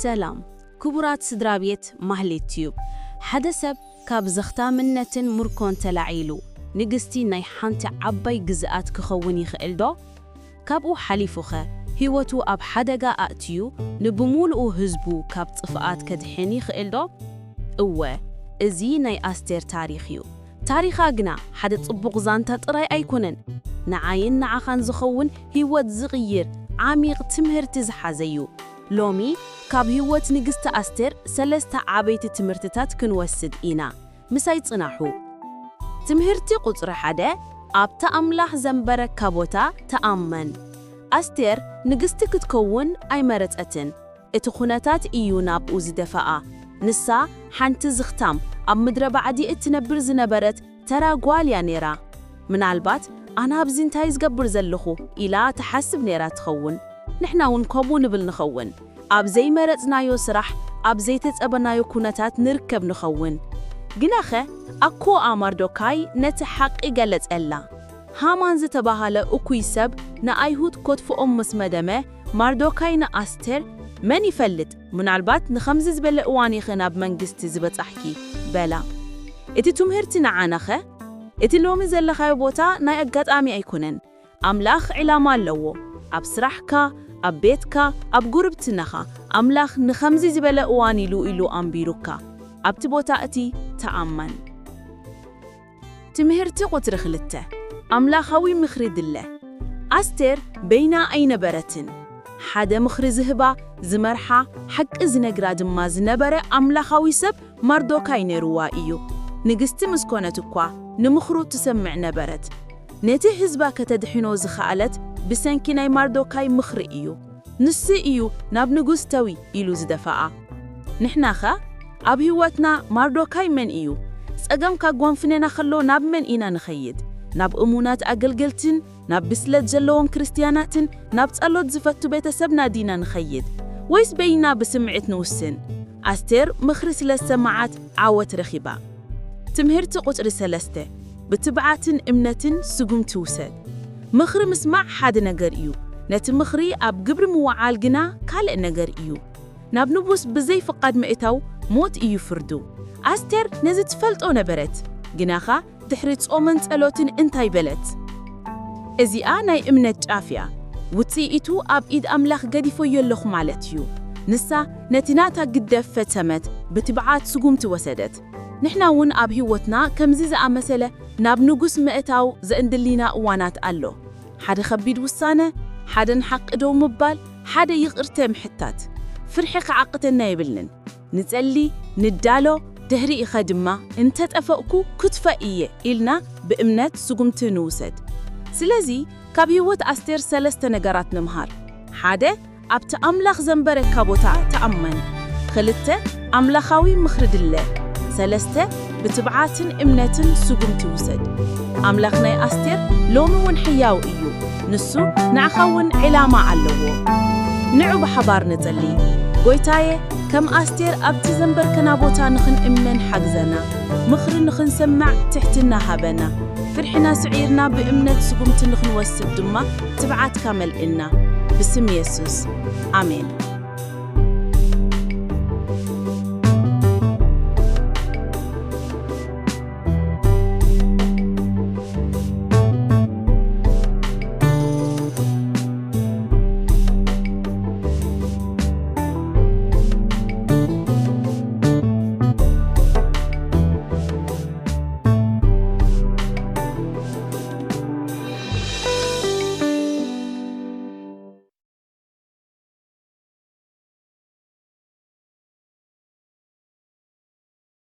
ሰላም ክቡራት ስድራ ቤት ማህሌት ቲዩብ። ሓደ ሰብ ካብ ዘኽታምነትን ምርኮን ተላዒሉ ንግስቲ ናይ ሓንቲ ዓባይ ግዝኣት ክኸውን ይኽእል ዶ? ካብኡ ሓሊፉኸ ህይወቱ ኣብ ሓደጋ ኣእትዩ ንብምሉኡ ህዝቡ ካብ ጥፍኣት ከድሕን ይኽእል ዶ? እወ፣ እዚ ናይ ኣስቴር ታሪኽ እዩ። ታሪኻ ግና ሓደ ጽቡቕ ዛንታ ጥራይ ኣይኮነን። ንዓይን ንዓኻን ዝኸውን ህይወት ዝቕይር ዓሚቕ ትምህርቲ ዝሓዘ እዩ። ሎሚ ካብ ህይወት ንግስቲ ኣስቴር ሰለስተ ዓበይቲ ትምህርትታት ክንወስድ ኢና። ምሳይ ጽናሑ። ትምህርቲ ቁጽሪ ሓደ፣ ኣብታ ኣምላኽ ዘንበረካ ቦታ ተኣመን። ኣስቴር ንግስቲ ክትከውን ኣይመረጸትን። እቲ ኩነታት እዩ ናብኡ ዝደፈኣ። ንሳ ሓንቲ ዝኽታም ኣብ ምድረ ባዕዲ እትነብር ዝነበረት ተራ ጓል እያ ነይራ። ምናልባት ኣነ ኣብዚ እንታይ ዝገብር ዘለኹ ኢላ ትሓስብ ነይራ ትኸውን። ንሕና እውን ከምኡ ንብል ንኸውን። ኣብ ዘይመረጽናዮ ስራሕ፣ ኣብ ዘይተጸበናዮ ኩነታት ንርከብ ንኸውን። ግናኸ ኣኮኣ ማርዶካይ ነቲ ሓቂ ገለጸላ። ሃማን ዝተባህለ እኩይ ሰብ ንኣይሁድ ኮትፍኦም ምስ መደመ፣ ማርዶካይ ንኣስቴር፣ "መን ይፈልጥ፣ ምናልባት ንኸምዚ ዝበለ እዋን ኢኺ ናብ መንግስቲ ዝበጻሕኪ" በላ። እቲ ትምህርቲ ንዓናኸ? እቲ ሎሚ ዘለኻዮ ቦታ ናይ ኣጋጣሚ ኣይኮነን። ኣምላኽ ዕላማ ኣለዎ። ኣብ ስራሕካ፣ ኣብ ቤትካ፣ ኣብ ጉርብትናኻ፣ ኣምላኽ ንኸምዚ ዝበለ እዋን ኢሉ ኢሉ ኣንቢሩካ። ኣብቲ ቦታ እቲ ተኣመን። ትምህርቲ ቁጽሪ ክልተ፣ ኣምላኻዊ ምኽሪ ድለ። ኣስቴር በይና ኣይነበረትን። ሓደ ምኽሪ ዝህባ፣ ዝመርሓ፣ ሓቂ ዝነግራ ድማ ዝነበረ ኣምላኻዊ ሰብ ማርዶካይ ነይርዋ እዩ። ንግስቲ ምስ ኮነት እኳ፣ ንምኽሩ ትሰምዕ ነበረት። ነቲ ህዝባ ከተድሕኖ ዝኸኣለት ብሰንኪ ናይ ማርዶካይ ምኽሪ እዩ። ንሱ እዩ ናብ ንጉስ ተዊ ኢሉ ዝደፈኣ። ንሕናኸ ኣብ ህይወትና ማርዶካይ መን እዩ? ጸገም ካጓንፍነና ከሎ ናብ መን ኢና ንኸይድ? ናብ እሙናት ኣገልገልትን ናብ ብስለት ዘለዎም ክርስትያናትን ናብ ጸሎት ዝፈቱ ቤተሰብና ዲና ንኸይድ? ወይስ በይና ብስምዒት ንውስን? ኣስቴር ምኽሪ ስለ ዝሰማዓት ዓወት ረኺባ። ትምህርቲ ቁጽሪ ሰለስተ፣ ብትብዓትን እምነትን ስጉምቲ ውሰድ። ምኽሪ ምስማዕ ሓደ ነገር እዩ፣ ነቲ ምኽሪ ኣብ ግብሪ ምውዓል ግና ካልእ ነገር እዩ። ናብ ንጉስ ብዘይ ፍቓድ ምእታው ሞት እዩ ፍርዱ። ኣስቴር ነዚ ትፈልጦ ነበረት፣ ግናኻ ድሕሪ ጾምን ጸሎትን እንታይ በለት? እዚኣ ናይ እምነት ጫፍ እያ። ውጽኢቱ ኣብ ኢድ ኣምላኽ ገዲፈዮ ኣለኹ ማለት እዩ። ንሳ ነቲ ናታ ግደፍ ፈጸመት፣ ብትብዓት ስጉምቲ ወሰደት። ንሕና እውን ኣብ ህይወትና ከምዚ ዝኣመሰለ ናብ ንጉስ ምእታው ዘእንድሊና እዋናት ኣሎ። ሓደ ኸቢድ ውሳነ፣ ሓደ ንሓቂ ደው ምባል፣ ሓደ ይቕርተ ምሕታት። ፍርሒ ክዓቕተና የብልንን። ንጸሊ፣ ንዳሎ፣ ድሕሪኢኸ ድማ እንተ ጠፈእኩ ክጥፈእ እየ ኢልና ብእምነት ስጉምቲ ንውሰድ። ስለዚ ካብ ህይወት ኣስቴር ሰለስተ ነገራት ንምሃር። ሓደ፣ ኣብቲ ኣምላኽ ዘንበረካ ቦታ ተኣመን። ክልተ፣ ኣምላኻዊ ምኽሪ ድለ። ሰለስተ፣ ብትብዓትን እምነትን ስጉምቲ ውሰድ። ኣምላኽ ናይ ኣስቴር ሎሚ እውን ሕያው እዩ። ንሱ ንዓኻ እውን ዕላማ ኣለዎ። ንዑ ብሓባር ንጸሊ። ጎይታየ፣ ከም ኣስቴር ኣብቲ ዘንበርከና ቦታ ንኽንእመን ሓግዘና። ምኽሪ ንኽንሰምዕ ትሕትና ሃበና። ፍርሕና ስዒርና ብእምነት ስጉምቲ ንኽንወስድ ድማ ትብዓትካ መልእና። ብስም የሱስ፣ ኣሜን።